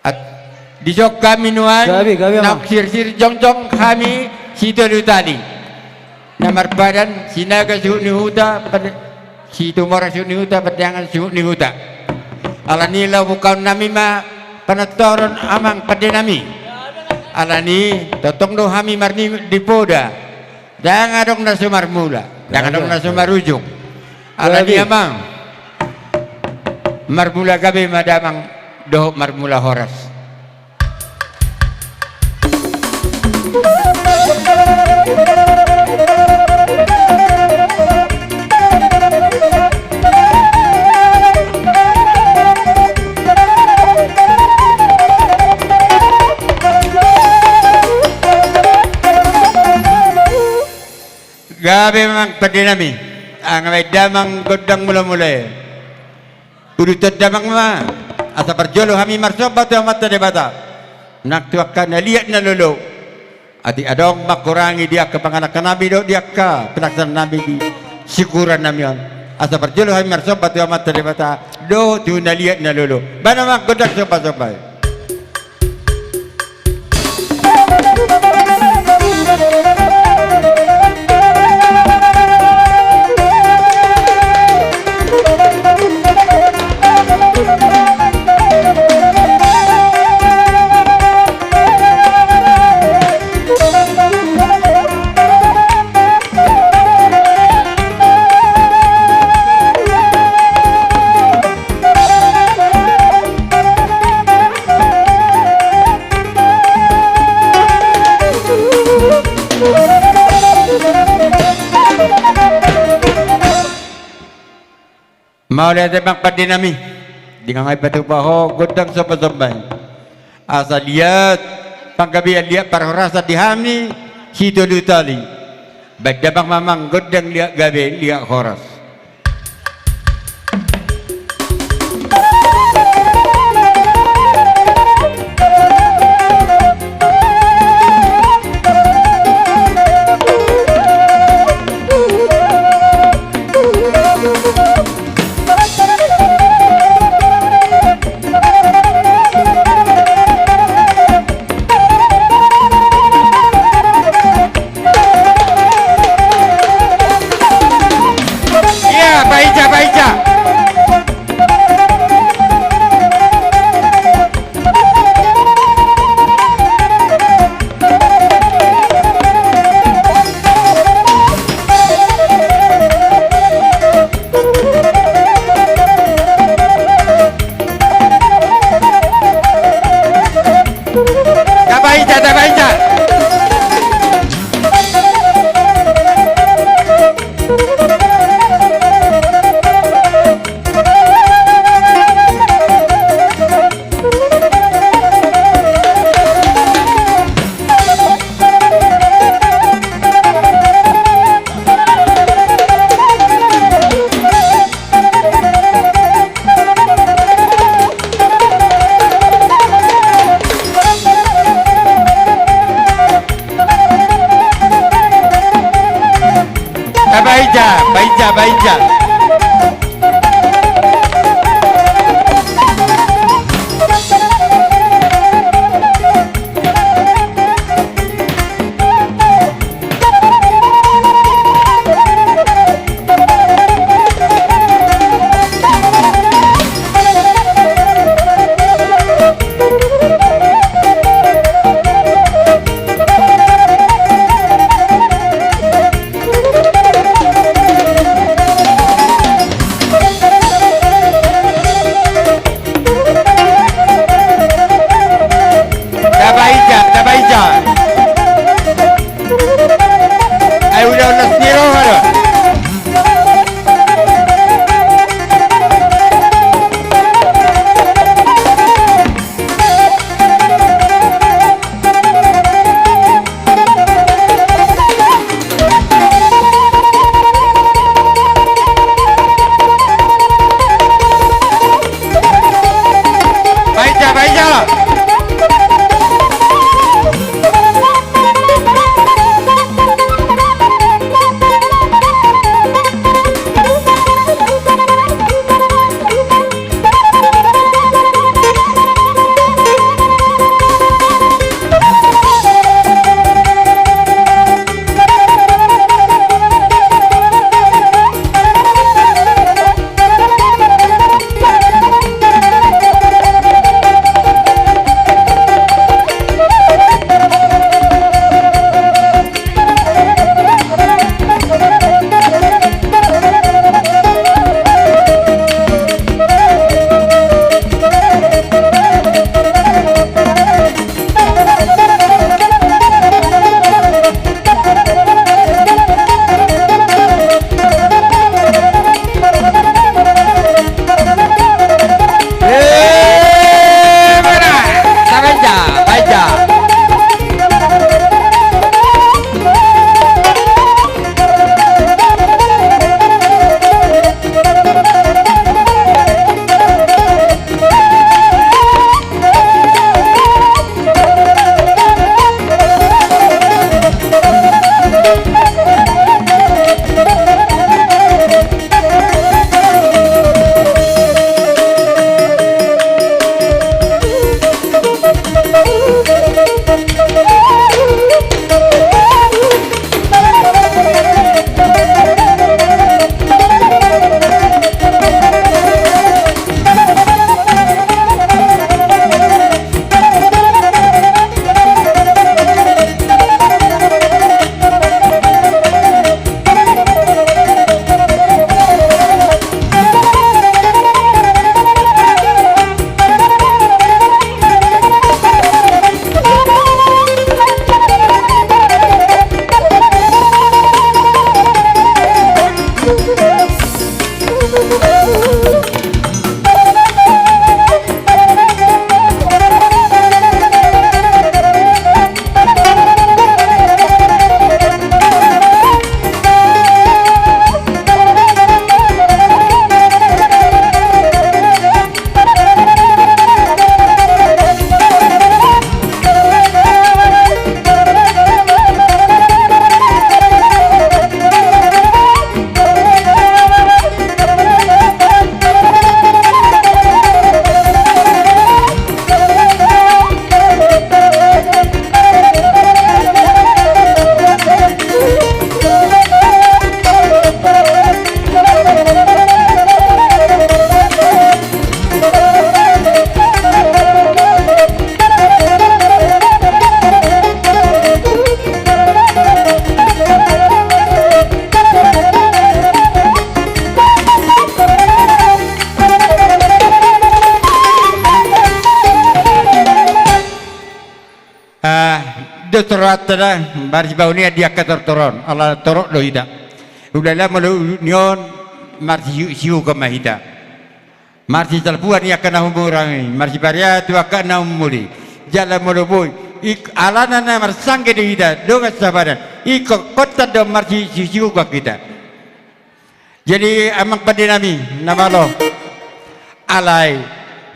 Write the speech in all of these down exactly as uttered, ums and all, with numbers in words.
At-, dison hami nuaeng. Gabe, gabe, Amang. Nang sirsir jongjong hami sitolu tali. Na marpadan, Sinaga suhut ni huta, pad-, Situmorang suhut ni huta, Pandiangan suhut ni huta. Alani i laho bukaon nami ma panantoron, Amang pande nami. Alani i tongtong do hami marnida di poda. Ndang adong na so marmula, ndang adong na so marujung. Alani i, Amang, marmula gabe ma damang dohot marmula horas. Gabe ma, Amang pande nami. Nunga baen damang gondang mulamula i. Uduton damang ma, asa parjolo hami marsomba tu Amanta Debata, nang tu angka na liat na lolo. Atik adong mangkurangi di angka panganakka nami dohot di angka pinasahat nami di sikuran nami on, asa parjolo hami marsomba tu Amanta Debata dohot tu na liat na lolo. Baen ma gondang sombasomba i. Mauliate, Amang pande nami. Di nang ai patupa ho gondang sombasomba i, asa liat panggabean, liat parhorasan di hami sitolu tali. Baen damang ma, Amang, gondang liat gabe liat horas. Ia, paija, paija. Tapaija, tapaija. Tapaija, paija, paija. Toranta da, marsibaonia di angka tortor on, ala torop do hita. Hulala molo ni on, marsi-, siuga ma hita. Marsisalpuan ni angka na humurang i, marsiparian tu angka na humuli. Jala molo boi, ik-, alana na marsangge do hita, dongan sapadan. Ingkon kontan do marsi-, si-, siuga hita. Jadi, amang pande nami, na malo. Alai,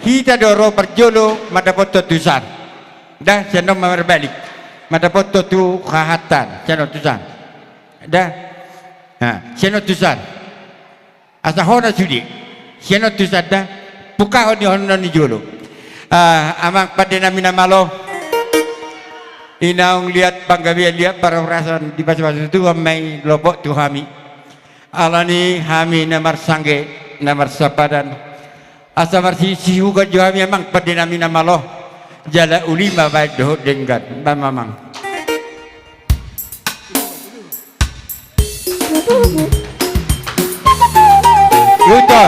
hita do ro parjolo, mandapothon tusan. Da, sian on ma marbalik. Mandapothon tu hahanta, sian on tusan. Da. Ha, sian on tusan. Asa hona sude. Sian on tusan da. Pungkahon ni hon on ni jolo. Ah, amang pande nami na malo. I naung liat panggabean, liat parhorasan, dipasupasu Tuhan ma i lopot tu hami. Alani hami na marsangge, na marsapadan. Asa marsi-, siuga jo hami amang pande nami na malo. Jala uli ma baen dohot denggan. Ba mamang. Uta.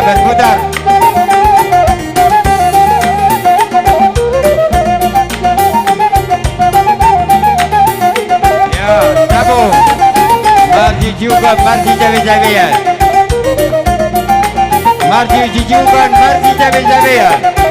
Berputar. Ya, sabo. Marjujukan, marjabejabean. Marjujukan, marjabejabean.